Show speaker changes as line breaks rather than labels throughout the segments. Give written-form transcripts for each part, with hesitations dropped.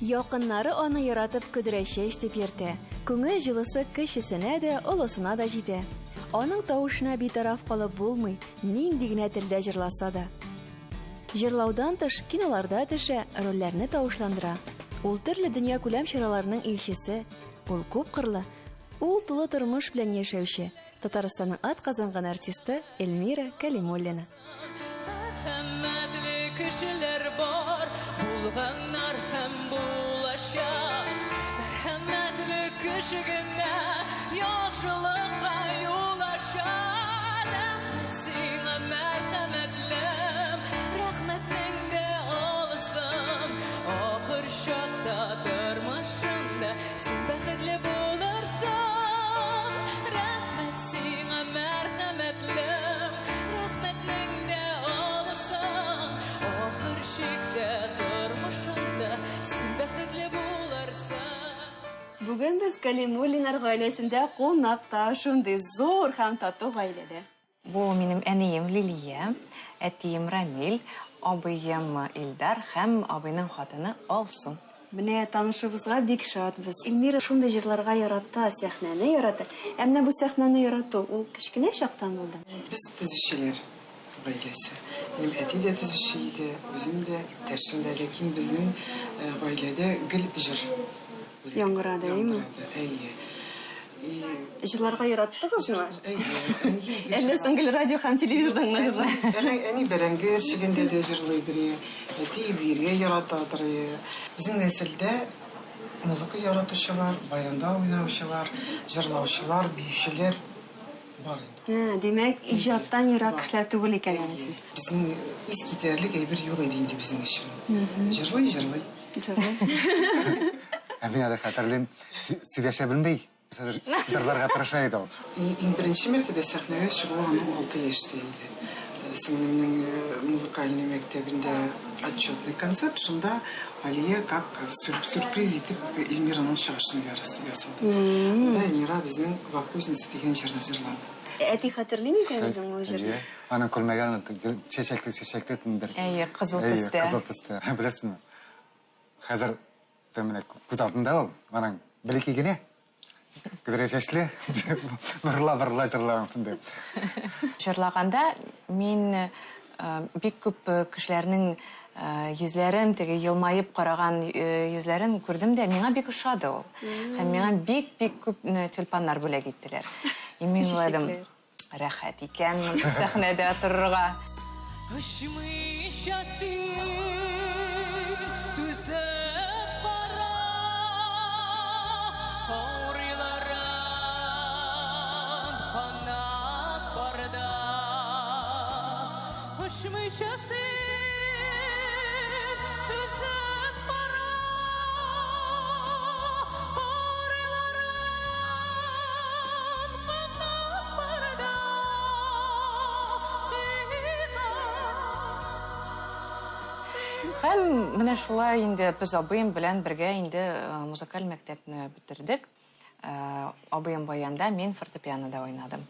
Якыннары аны яратып Көдрә чәч дип йөртә. Күңел җылысы кечесенә дә, олысына да җитә. Аның тавышына битараф калып булмый, нинди генә телдә җырласа да. Җырлаудан тыш, киноларда төшә, рольләрне тавышландыра. Ул төрле дөньякүләм чараларның илчесе, ул күпкырлы, ул тулы тормыш белән яшәүче, Татарстанның атказанган артисты Эльмира Кәлимуллина.
Мәрхәмәтле кешеләр бар, булганнар һәм булачак. Мәрхәмәтле кеше генә яхшылыкка юл ача. Рәхмәт сиңа, мәрхәмәтлем, рәхмәтнең дә олысын. Ахыр чакта тормышыңда син бәхетле булырсың. Рәхмәт сиңа, мәрхәмәтлем, рәхмәтнең дә олысын. Ахыр чиктә тормышыңда син бәхетле булырсың.
Бүген без Кәлимуллиннар гаиләсендә кунакта, шундый зур һәм тату гаиләдә.
Бу минем әнием Лилия, әтием Рамил, абыем Илдар һәм абыйның хатыны Алсу.
Менә танышыбызга бик шатбыз. Эльмира шундый җырларга ярата, сәхнәне ярата. Ә менә бу сәхнәне ярату ул кечкенә чактан булдымы?
Без төзүчеләр гаиләсе. Минем әти дә төзүче иде, үзем дә, иптәшем дә. Ләкин безнең гаиләдә гел җыр.
Яңгырады, әйеме?
Яңгырады, әйе. И
Җырларга яраттыгызмы?
Әйе, әни
Әллә соң гел радио һәм телевизордан гына җырлар?
Әни, әни бәрәңге әрчегәндә дә җырлыйдыр, әти биергә яратадыр. Безнең нәселдә музыка яратучылар, баянда уйнаучылар, җырлаучылар, биючеләр бар инде.
Ә, димәк, иҗаттан ерак кешеләр түгел икән әле сез.
Безнең ис китәрлек әйбер юк иде инде безнең өчен. Җырлый, җырлый.
Җырлый.
Ә мин әле хәтерлим, сөйләшә белми. Хәзер җырларга тырыша иде ул.
Иң беренче мәртәбә сәхнәгә чыгуы аның 6 яшьтә иде. Сеңлемнең музыкальный мәктәбендә отчетный концерт, шунда Алия как сюрприз итеп Эльмираның чыгышын ясады. Анда Эльмира безнең Вокузница дигән җырны җырлады.
Әти хәтерли микән үзең ул җырны?
Әйе. Аның күлмәге чәчәкле чәчәкле тендер.
Әйе, кызыл төстә.
Кызыл төстә. Беләсезме? Хәзер менә күз алдында ул, аның бәләкәй генә. Көдрә чәчле, борыла-борыла җырлаган шундый.
Җырлаганда мин бик күп кешеләрнең йөзләрен, теге елмаеп караган йөзләрен күрдем дә, миңа бик ошады ул. Һәм миңа бик-бик күп тюльпаннар бүләк иттеләр. И мин уйладым, Рәхәт икән мондый сәхнәдә торырга.
Очмыйча син түзеп кара, Каурыйларың канат барда. Очмыйча син түзеп кара, Каурыйларың канат барда.
Һәм менә шулай инде без абыем белән бергә инде музыкаль мәктәпне бетердек. Абыем баянда, мин фортепианода уйнадым.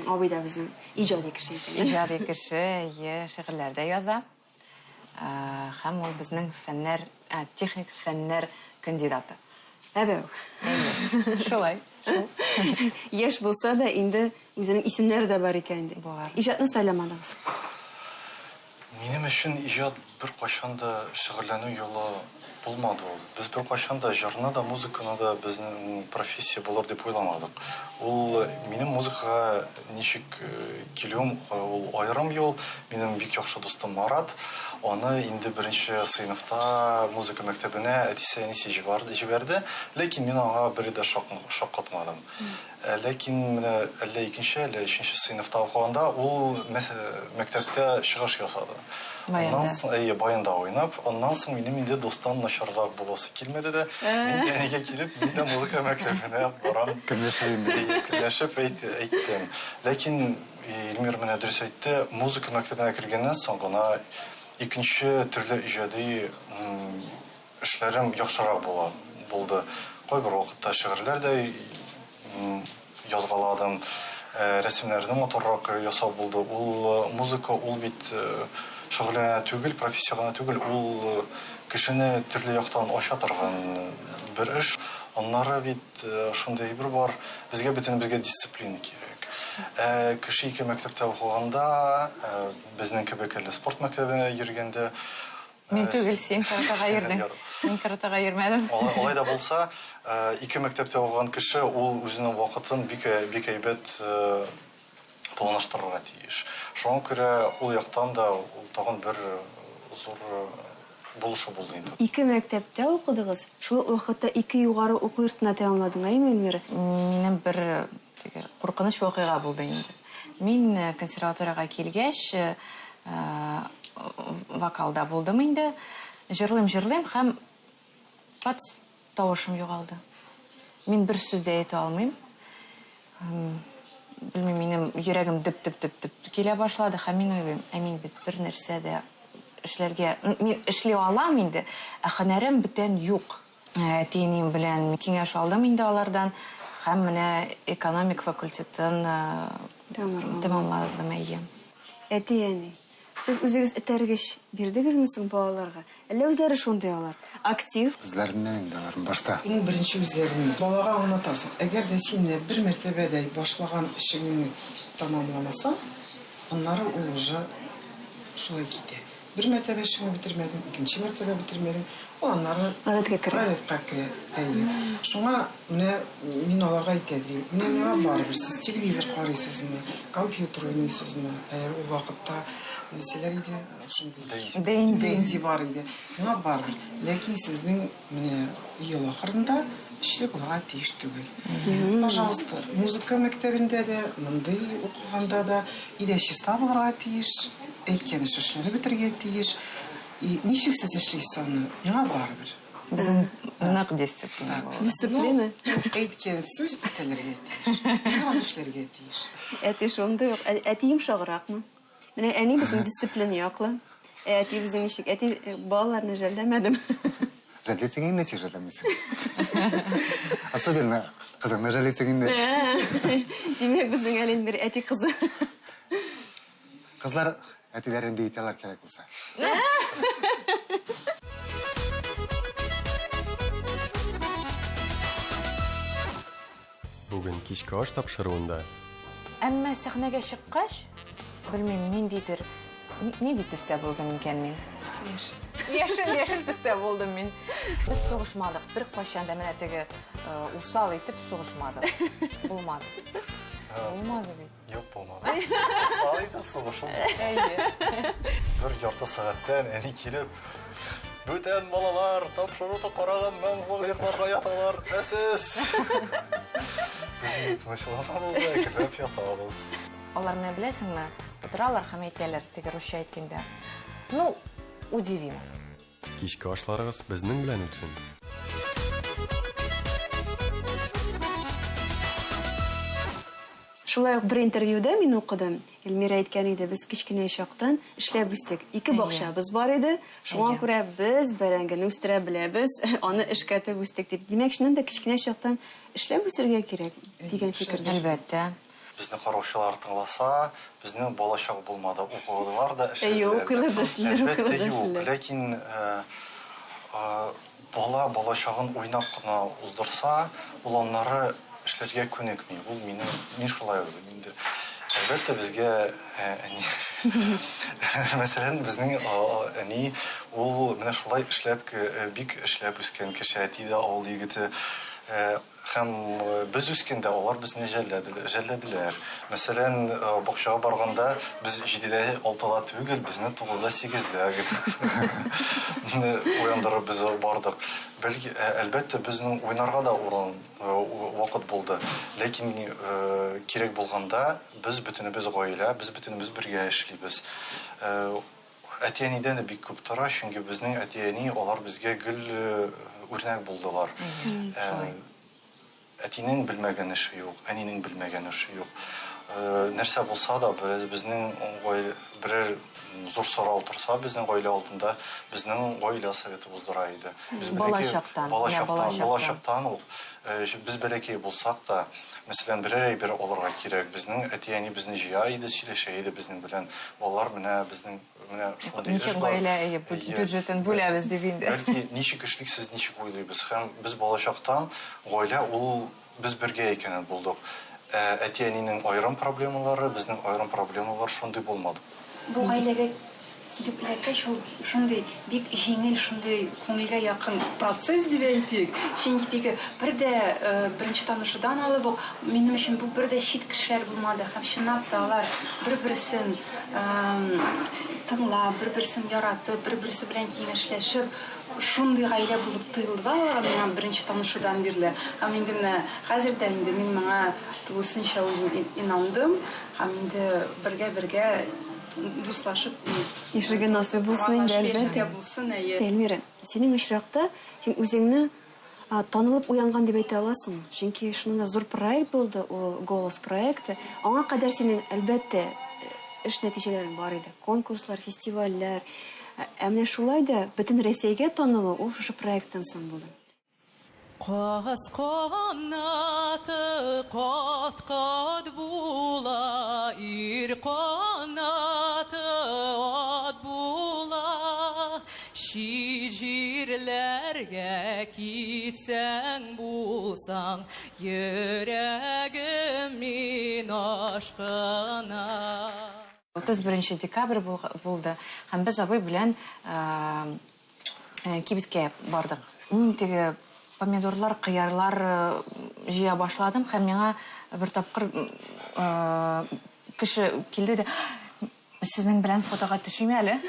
Абый да безнең иҗади кеше икән.
Иҗади кеше, әйе, шигырьләр дә яза. Һәм ул безнең фәннәр, техник фәннәр кандидаты.
Әбәү.
Әйе, шулай.
Яшь булса да, инде үзенең исемнәре дә бар икән инде.
Бар.
Иҗатны сайламадыгыз.
Минем өчен иҗат беркайчан да шөгыльләнү юлы булмады ул. Без беркайчан да җырны да, музыканы да безнең профессия булыр дип уйламадык. Ул минем музыкага ничек килүем, ул аерым юл. Минем бик яхшы дустым Марат, аны инде беренче сыйныфта музыка мәктәбенә әтисе-әнисе җибәрде. Ләкин мин аңа бер дә шаккатмадым. Ләкин менә әллә икенче, әллә өченче сыйныфта укыганда ул мәктәптә чыгыш ясады. Аннан соң, әйе, баянда уйнап, аннан соң минем инде дустан начаррак буласы килмәде дә, мин әнигә килеп, мин дә музыка мәктәбенә барам.
Көнләшә инде.
Әйе, көнләшеп әйттем. Ләкин Илмир менә дөрес әйтте, музыка мәктәбенә кергәннән соң гына икенче төрле иҗади Эшләрем яхшырак була, булды. Кайбер вакытта шигырьләр дә язгаладым, рәсемнәрне матуррак ясау булды. Ул музыка, ул бит шөгыльләнә түгел, профессия гына түгел, ул кешене төрле яктан ача торган бер эш. Аннары бит шундый әйбер бар, безгә бөтенебезгә дисциплина кирәк. Ә кеше ике мәктәптә укыганда, безнең кебек әле спорт мәктәбенә йөргәндә,
Мин түгел, син каратага йөрдең. Мин каратага йөрмәдем.
Алай да булса, ике мәктәптә укыган кеше ул үзенең вакытын бик бик әйбәт планлаштырырга тиеш. Шуңа күрә ул яктан да ул тагын бер зур булышу булды инде.
Ике мәктәптә укыдыгыз, шул ук вакытта ике югары уку йортына тәмамладың, әйеме, Эльмира?
Минем бер теге куркыныч вакыйга булды инде. Мин консерваториягә килгәч, вокалда булдым инде. Җырлыйм, җырлыйм һәм пац, тавышым югалды. Мин бер сүз дә әйтә алмыйм. Белмим, минем йөрәгем дөп-дөп-дөп-дөп килә башлады һәм мин уйлыйм, ә мин бит бер нәрсә дә эшләргә, мин эшли алам инде, ә һөнәрем бүтән юк. Әти-әнием белән киңәш алдым инде алардан һәм менә экономик факультетын тәмамладым, әйе.
Әти-әни, сез үзегез этәргеч бирдегезме соң балаларга? Әллә үзләре шундый алар? Актив?
Үзләреннән инде алар башта.
Иң беренче үзләреннән. Балага аңлатасың, әгәр дә син менә бер мәртәбә дә башлаган эшеңне тәмамламасаң, аннары ул уже шулай китә. Бер мәртәбә эшеңне бетермәдең, икенче мәртәбә бетермәдең, ул аннары
Гадәткә керә.
Гадәткә керә, әйе. Шуңа менә мин аларга әйтә дим, менә миңа барыбер, сез телевизор карыйсызмы, компьютер уйныйсызмы, ә ул вакытта нәрсәләр иде, шундый
Денди.
Денди бар иде. Миңа барыбер. Ләкин сезнең менә ел ахырында эшле булырга тиеш түгел. Пожалуйста, музыка мәктәбендә дә, мондый укыганда да өйдә чиста булырга тиеш. Әйткән эш эшләнеп бетергә тиеш. И ничек сез эшлисез аны, миңа барыбер.
Безнең нык дисциплина булды.
Дисциплина?
Ну, әйткән сүз үтәлергә тиеш. Мин аны эшләргә тиеш.
Әти шундый ук. Әти йомшагракмы? Менә әни безнең дисциплина яклы. Ә әти безнең ничек? Әти балаларны жәлләмәдеме?
Жәллисең инде, ничек жәлләмисең? Особенно кызыңны жәллисең инде.
Димәк, безнең әле бер әти кызы.
Кызлар әтиләрен биетәләр кирәк булса.
Бүген кичке аш тапшыруында.
Әмма сәхнәгә чыккач, белмим, ниндидер, нинди төстә булдым икән мин?
Яшел.
Яшел, яшел төстә булдым мин. Без сугышмадык, беркайчан да менә теге усал итеп сугышмадык. Булмады. Булмады бит.
Юк, булмады. Усал итеп сугышу булмады.
Әйе.
Бер ярты сәгатьтән әни килеп, бүтән балалар тапшыруны караганнан соң йокларга яталар, ә сез? Без тынычланабыз да, әкренләп ятабыз.
Алар менә беләсеңме, утыралар һәм әйтәләр, теге русча әйткәндә, ну, удиви нас.
Кичке ашларыгыз безнең белән үтсен.
Шулай ук бер интервьюда мин укыдым, Эльмира әйткән иде, без кечкенә чактан эшләп үстек. Ике бакчабыз бар иде, шуңа күрә без бәрәңгене үстерә беләбез, аны эшкәртеп үстек дип. Димәк, чыннан да кечкенә чактан эшләп үсергә кирәк дигән фикердә.
Әлбәттә.
Безне караучылар тыңласа, безнең балачак булмады, укыдылар да,
Әйе,
эшләделәр дә.
укыйлар да эшлиләр,
Әлбәттә,
укыйлар да
юк.
эшлиләр.
Ләкин бала балачагын уйнап кына уздырса, ул аннары эшләргә күнекми. Ул минем, мин шулай уйлыйм инде. Әлбәттә, безгә әни, мәсәлән, безнең әни, ул менә шулай эшләп, бик эшләп үскән кеше, әти дә авыл егете. Һәм без үскәндә алар безне жәлләделәр. Мәсәлән, бакчага барганда без җидедә, алтыда түгел, безне тугызда, сигездә уяндырып без бардык. Бәлки, әлбәттә, безнең уйнарга да урын, вакыт булды. Ләкин кирәк булганда без бөтенебез гаилә, без бөтенебез бергә эшлибез. Әти-әнидән дә бик күп тора, чөнки безнең әти-әни алар безгә гел үрнәк булдылар. Әтинең белмәгән эше юк, әнинең белмәгән эше юк. Нәрсә булса да, безнең берәр зур сорау торса безнең гаилә алдында, безнең гаилә советы уздыра иде. Без
Балачактан,
балачактан, балачактан ук без бәләкәй булсак та, мәсәлән, берәр әйбер алырга кирәк. Безнең әти-әни безне җыя иде, сөйләшә иде безнең белән. Балалар, менә безнең менә шундый эш
Ничек
бар.
гаилә бюджетын бүләбез дип инде.
Бәлки ничек эшлик, ничек уйлыйбыз. Һәм без балачактан гаилә ул без бергә икәнен булдык. Әти-әнинең аерым проблемалары, безнең аерым проблемалар шундый булмады.
Бу гаиләгә килеп эләккәч, ул шундый бик җиңел, шундый күңелгә якын процесс дип әйтик. Чөнки теге бер дә беренче танышудан алып ук минем өчен бу бер дә чит кешеләр булмады һәм чынлап та алар бер-берсен тыңлап, бер-берсен яратып, бер-берсе белән киңәшләшеп, шундый гаилә булып тоелды аларга миңа беренче танышудан бирле. Һәм инде менә хәзер дә инде мин моңа тулысынча үзем инандым һәм инде бергә-бергә дуслашып
Яшәргә насыйп булсын инде, әлбәттә.
Булсын, әйе.
Эльмира, синең очракта син үзеңне танылып уянган дип әйтә аласың. Чөнки шуның да зур проект булды, ул «Голос» проекты. Аңа кадәр синең, әлбәттә, эш нәтиҗәләрең бар иде. Конкурслар, фестивальләр. Ә менә шулай да бөтен Рәсәйгә танылу ул шушы проекттан соң булды.
Каз канаты кат-кат була, ир канаты ат була. Чит җирләргә китсәң булсаң, йөрәгем мин ашкына.
31 декабрь булды. Һәм без абый белән кибеткә бардык. Мин теге помидорлар, кыярлар җыя башладым һәм миңа бер тапкыр кеше килде дә, сезнең белән фотога төшим әле.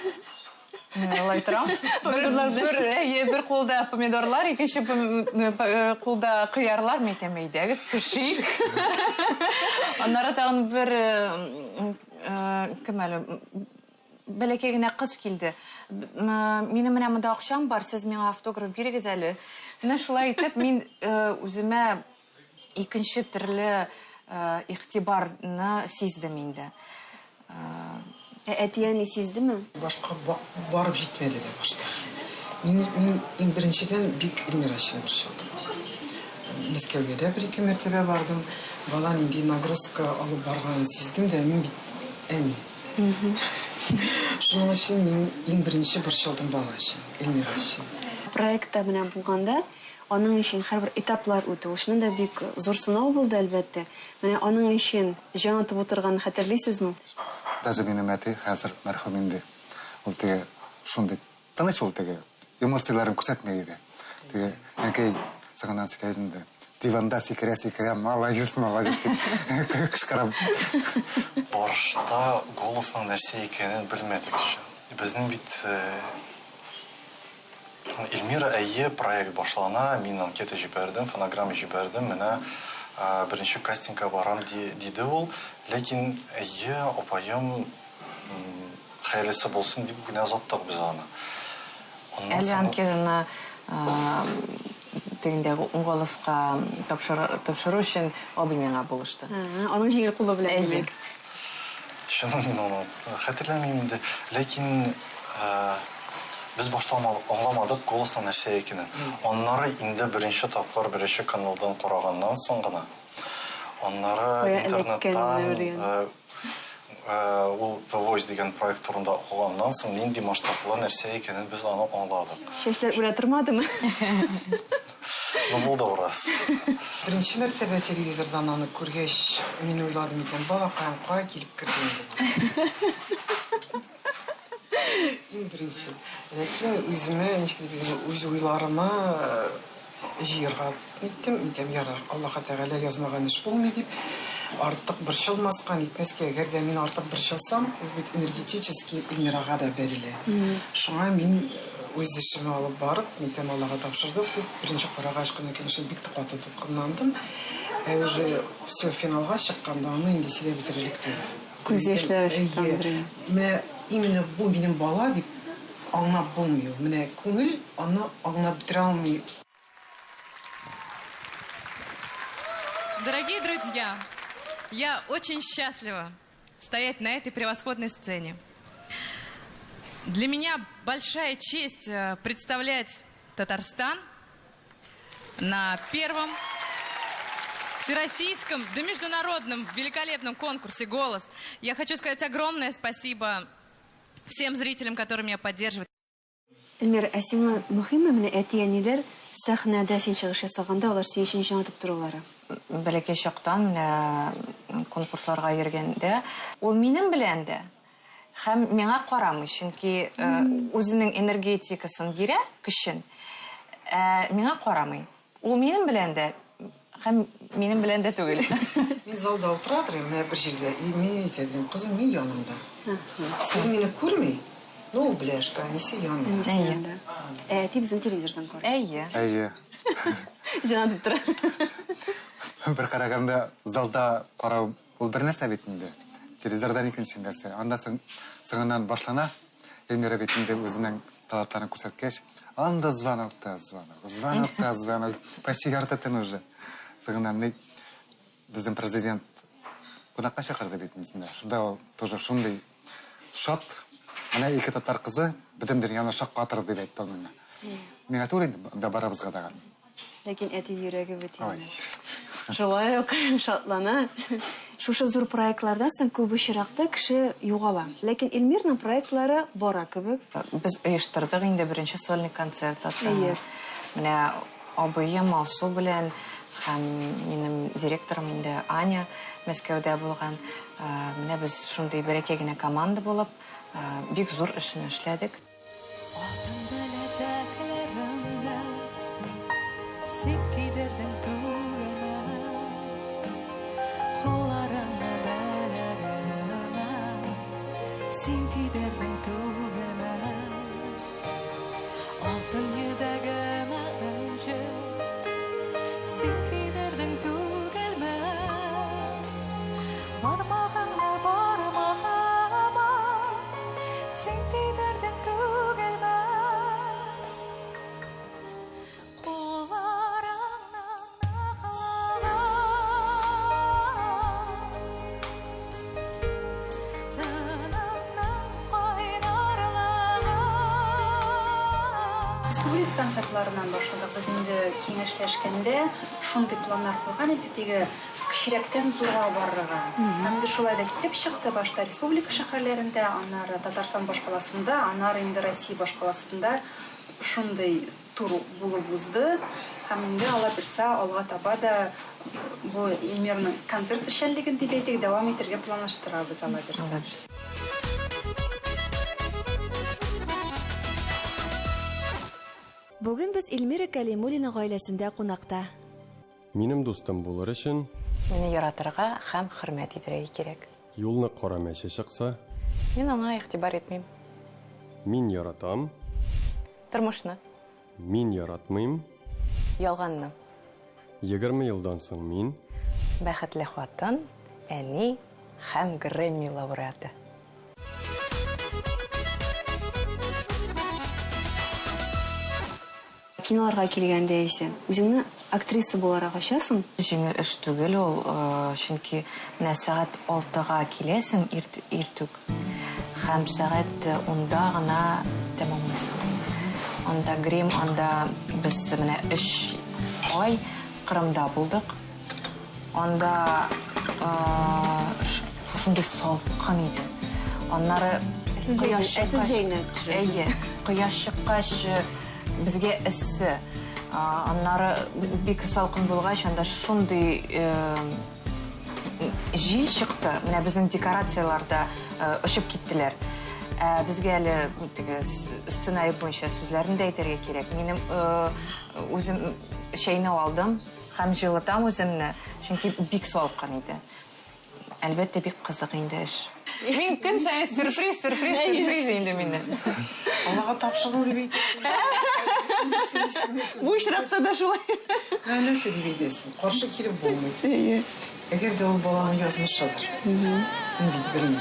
Мин алай торам. Бер кулда помидорлар, икенче кулда кыярлар. Мин әйтәм, әйдәгез, төшик. Аннары тагын бер кем әле, бәләкәй генә кыз килде. Минем менә монда акчам бар, сез миңа автограф бирегез әле. Менә шулай итеп мин үземә икенче төрле игътибарны сиздем инде.
Ә әти-әни сиздеме?
Башка барып җитмәде дә башта. Мин иң беренчедән бик Эльмира өчен борчылдым. Мәскәүгә дә бер-ике мәртәбә бардым. Бала нинди нагрузка алып барганын сиздем дә, мин бит әни. Шуның өчен мин иң беренче борчылдым бала өчен, Эльмира өчен.
Проектта менә булганда, аның өчен һәрбер этаплар үтү, ул чыннан да бик зур сынау булды, әлбәттә. Менә аның өчен җан атып утырганын хәтерлисезме?
Даже минем әти хәзер мәрхүм инде. Ул теге шундый тыныч, ул теге эмоцияләрен күрсәтмәй иде. Теге әнкәй сагыннан сөйләде инде. Диванда сикерә-сикерә, молодец, молодец дип кычкыра.
Башта «Голос»ның нәрсә икәнен белмәдек еще. Безнең бит Эльмира, әйе, проект башлана, мин анкета җибәрдем, фонограмма җибәрдем, менә беренче кастингка барам диде ул. Ләкин әйе, апаем, хәерлесе булсын дип генә озаттык без аны.
Әле анкетаны тегендә «Голос»ка тапшыру өчен абый миңа булышты.
Аның җиңел кулы белән, димәк.
Чыннан мин аны хәтерләмим инде. Ләкин без башта аңламадык «Голос»ның нәрсә икәнен. Аннары инде беренче тапкыр беренче каналдан караганнан соң гына, аннары интернеттан ул The Voice дигән проект турында укыганнан соң нинди масштаблы нәрсә икәнен без аны аңладык.
Чәчләр үрә тормадымы?
Ну, булды бераз.
Беренче мәртәбә телевизордан аны күргәч, мин уйладым икән, балакаем кая килеп керде инде бу? Иң беренче. Ләкин үземә, ничек дип, үз уйларыма җыярга иттем, әйтәм, ярар, Аллаһ Тәгалә язмаган эш булмый дип, артык борчылмаска, нитмәскә, әгәр дә мин артык борчылсам, ул бит энергетически Эльмирага да бәрелә. Шуңа мин үз эшемне алып барып, әйтәм, Аллаһка тапшырдык дип, беренче карагач кына, конечно, бик тә каты дулкынландым. Ә уже все, финалга чыкканда аны инде сөйләп бетерерлек түгел.
Күз яшьләре чыккандыр.
Менә именно бу минем бала дип аңлап булмый ул. Менә күңел аны аңлап бетерә алмый.
Дорогие друзья, Я очень счастлива стоять на этой превосходной сцене. Для меня большая честь представлять Татарстан на первом всероссийском, да международном великолепном конкурсе «Голос». Я хочу сказать огромное спасибо всем зрителям, которые меня поддерживают.
Эльмира, ә сиңа мөһимме менә әти-әниләр сәхнәдә син чыгыш ясаганда алар синең өчен җан атып торулары?
Бәләкәй чактан менә конкурсларга йөргәндә ул минем белән дә һәм миңа карамый, чөнки үзенең энергетикасын бирә, көчен, ә миңа карамый. Ул минем белән дә һәм минем белән дә түгел.
Мин залда утыра торыйм, менә бер җирдә, и мин әйтә идем, кызым, мин яныңда. Ул мине күрми, но ул белә, что әнисе янында.
Әнисе янында. Ә әти безнең телевизордан карый.
Әйе.
Әйе.
Җан атып тора.
Бер караганда залда карау ул бер нәрсә бит инде. Телевизордан икенче нәрсә. Анда соңыннан башлана. Эльмира бит инде үзенең талантларын күрсәткәч, анда звонок та звонок, звонок та звонок. Почти ярты төн уже. Соңыннан ни безнең президент кунакка чакырды бит безне. Шунда ул тоже шундый шат. Менә ике татар кызы бөтен дөньяны шаккатырды дип әйтте ул миңа. Миңа түгел инде, анда барыбызга да.
Ләкин әти йөрәге бит
Ой.
инде. Шулай ук шатлана. Шушы зур проектлардан соң күп очракта кеше югала. Ләкин Эльмираның проектлары бара кебек.
Без оештырдык инде беренче сольный концерт.
Әйе.
Менә абыем Алсу белән һәм минем директорым инде Аня Мәскәүдә булган. Менә без шундый бәләкәй генә команда булып, бик зур эшне эшләдек.
Син тидердең түгелме? Алтын йөзәгемә энҗе. Син кидердең түгелме? Бармагыңны бармагыма. Син тидердең түгелме? Кулларыңның ныклыгы. Тыныңның кайнарлыгы.
Республика концертларыннан башладык. Без инде киңәшләшкәндә шундый планнар куйган идек, теге кечерәктән зурга барырга. Һәм инде шулай да килеп чыкты. Башта республика шәһәрләрендә, аннары Татарстан башкаласында, аннары инде Россия башкаласында шундый тур булып узды. Һәм инде Алла бирсә, алга таба да бу Эльмираның концерт эшчәнлеген дип әйтик, дәвам итәргә планлаштырабыз, Алла бирсә.
Алла бирсә.
Бүген без Эльмира Кәлимуллина гаиләсендә кунакта.
Минем дустым булыр өчен
мине яратырга һәм хөрмәт итәргә кирәк.
Юлны кара мәче чыкса,
мин аңа игътибар итмим.
Мин яратам
тормышны.
Мин яратмыйм
ялганны.
20 елдан соң мин
бәхетле хатын, әни һәм Грэмми лауреаты.
Киноларга килгәндә исә, үзеңне актриса буларак ачасың?
Җиңел эш түгел ул, чөнки менә сәгать 6-га киләсең иртүк һәм сәгать 10-да гына тәмамлыйсың. Анда грим, анда без менә 3 ай Кырымда булдык. Анда шундый салкын иде. Аннары
Сез
кояш чыккач,
җәйне төшерәсез.
Әйе, кояш чыккач безгә эссе. Аннары бик салкын булгач, анда шундый җил чыкты. Менә безнең декорацияләрдә очып киттеләр. Безгә әле теге сценарий буенча сүзләрне дә әйтергә кирәк. Минем үзем чәйне алдым һәм җылытам үземне, чөнки бик салкын иде. Әлбәттә, бик кызык инде эш. Мин көн саен сюрприз, сюрприз, сюрприз инде мине.
Аллага тапшыру дип әйтәсең.
Бу очракта да шулай.
Нәрсә дип әйтәсең? Каршы килеп булмый.
Әйе.
Әгәр дә ул баланың язмышыдыр. Мин бит белмим.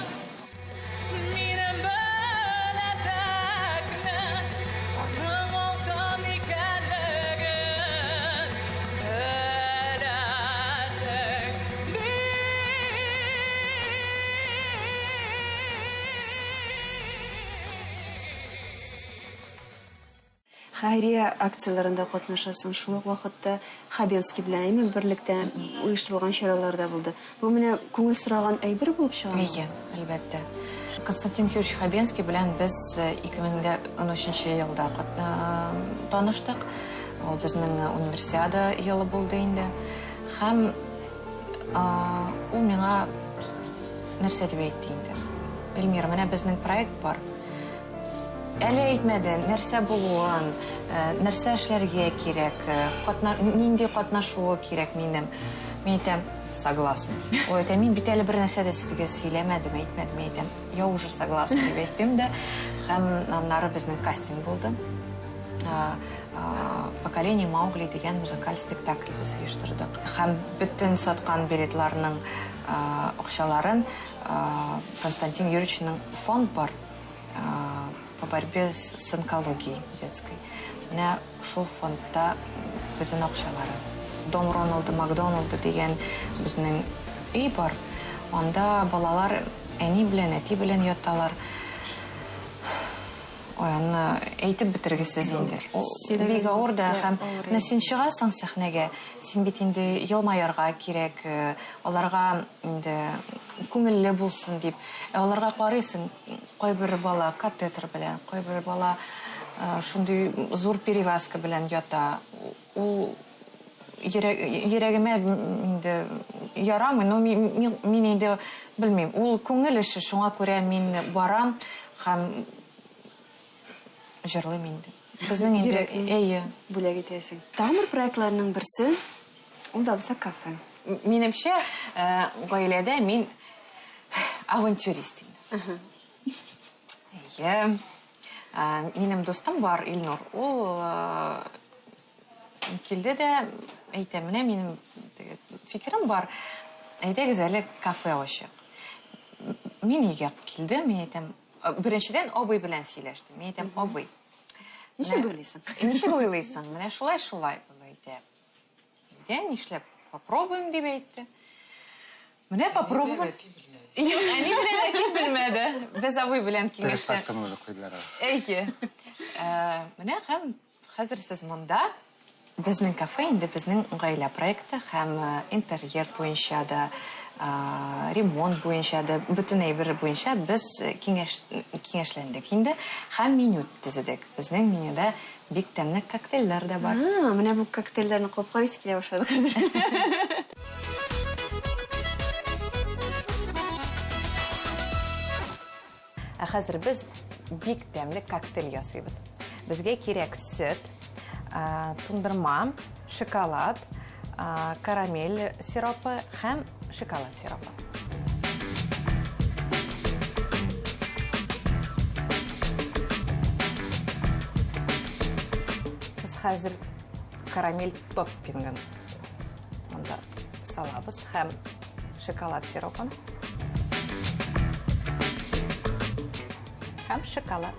Минем беләзекне, аның алтын икәнлеген беләсең бит.
Хәйрия акцияләрендә катнашасың, шул ук вакытта Хабенский белән әйме берлектә оештырылган чаралар да булды. Бу менә күңел сораган әйбер булып чыгамы?
Әйе, әлбәттә. Константин Юрьевич Хабенский белән без 2013 елда таныштык. Ул безнең универсиада елы булды инде. Һәм ул миңа нәрсә дип әйтте инде? Эльмира, менә безнең проект бар. Әле әйтмәде, нәрсә булуын, нәрсә эшләргә кирәк, нинди катнашуы кирәк минем. Мин әйтәм, согласна. Ул әйтә, мин бит әле бер нәрсә дә сезгә сөйләмәдем, әйтмәдем. Мин әйтәм, я уже согласна дип әйттем дә. Һәм аннары безнең кастинг булды. Поколение Маугли дигән музыкаль спектакль без оештырдык. Һәм бөтен саткан билетларның акчаларын Константин Юрьевичның фонд бар по борьбе с онкологией детской. Менә шул фондта бөтен акчалары. Дом Роналда Макдоналда дигән безнең өй бар. Анда балалар әни белән, әти белән яталар. Ой, аны әйтеп бетергесез инде. Бик авыр да һәм менә син чыгасың сәхнәгә, син бит инде елмаерга кирәк, аларга инде күңелле булсын дип. Ә аларга карыйсың, кайбер бала катетер белән, кайбер бала шундый зур перевязка белән ята. Ул йөрәгемә инде ярамый, но мин инде белмим. Ул күңел эше, шуңа күрә мин барам һәм җырлыйм инде. Безнең инде әйе.
Бүләк итәсең. Тагын бер проектларның берсе, ул да булса кафе.
Минемчә, гаиләдә мин авантюрист инде. Әйе. Минем дустым бар, Илнур. Ул килде дә әйтә, менә минем фикерем бар, әйдәгез әле кафе ачыйк. Мин өйгә килдем, мин әйтәм, беренчедән абый белән сөйләштем. Мин әйтәм, абый.
Ничек уйлыйсың?
Ничек уйлыйсың? Менә шулай-шулай ул әйтә. Әйдә, нишләп, попробуем дип әйтте. Менә попробовать. Әни белән әти белмәде. Без абый белән киңәштек.
Куйдылар.
Әйе. Менә һәм хәзер сез монда. Безнең кафе инде безнең гаилә проекты һәм интерьер буенча да, ремонт буенча да, бөтен әйбер буенча без киңәшләндек инде һәм меню төзедек. Безнең менюда бик тәмле коктейльләр дә бар.
Менә бу коктейльләрне кабып карыйсы килә башлады хәзер.
Ә хәзер без бик тәмле коктейль ясыйбыз. Безгә кирәк сөт, туңдырма, шоколад, карамель сиропы һәм шоколад сиропы. Без хәзер карамель топпингын монда салабыз һәм шоколад сиропын. Һәм шоколад.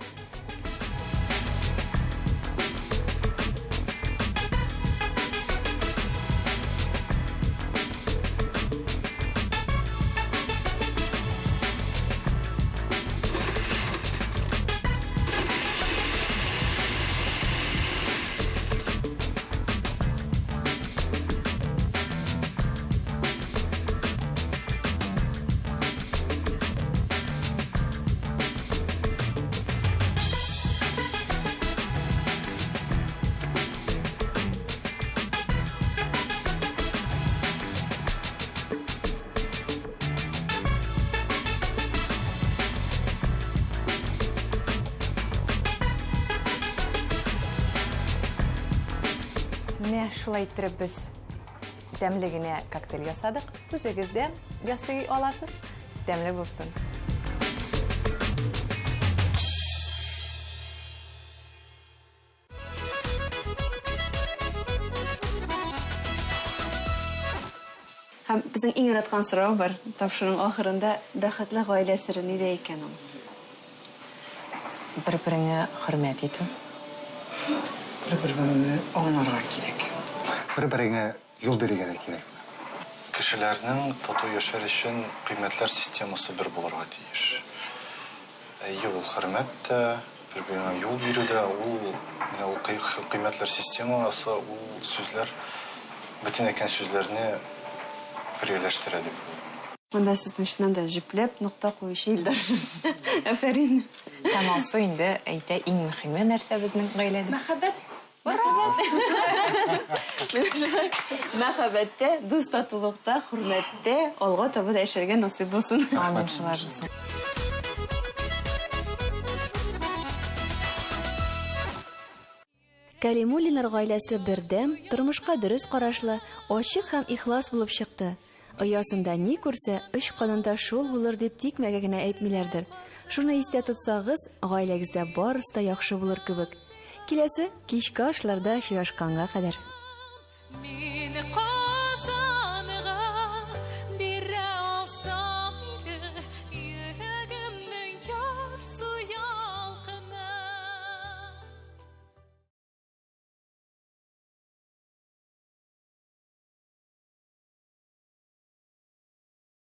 Менә шулай иттереп без тәмле генә коктейль ясадык. Үзегез дә ясый аласыз. Тәмле булсын.
Һәм безнең иң яраткан сорау бар тапшыруның ахырында бәхетле гаилә сере нидә икән ул?
Бер-береңә хөрмәт итү.
Бер-береңне аңларга кирәк.
Бер-береңә юл бирергә дә кирәк.
Кешеләрнең тату яшәр өчен кыйммәтләр системасы бер булырга тиеш. Әйе, ул хөрмәт тә, Бер-береңә юл бирү дә, ул менә ул кыйммәтләр системасы, ул сүзләр бөтен әйткән сүзләрне бергәләштерә дип уйлыйм.
Монда сезнең чыннан да җөпләп нокта куючы Илдар. Афәрин.
Һәм Алсу инде әйтә иң мөһиме нәрсә безнең гаиләдә.
Мәхәббәт.
Менә шулай мәхәббәттә, дус татулыкта, хөрмәттә алга таба да яшәргә насыйп булсын.
Амин, шулай булсын.
Кәлимуллиннар гаиләсе бердәм, тормышка дөрес карашлы, ачык һәм ихлас булып чыкты. Оясында ни күрсә, очканында шул булыр дип тикмәгә генә әйтмиләрдер. Шуны истә тотсагыз, гаиләгездә барысы да яхшы булыр кебек. Киләсе кичке ашларда очрашканга кадәр.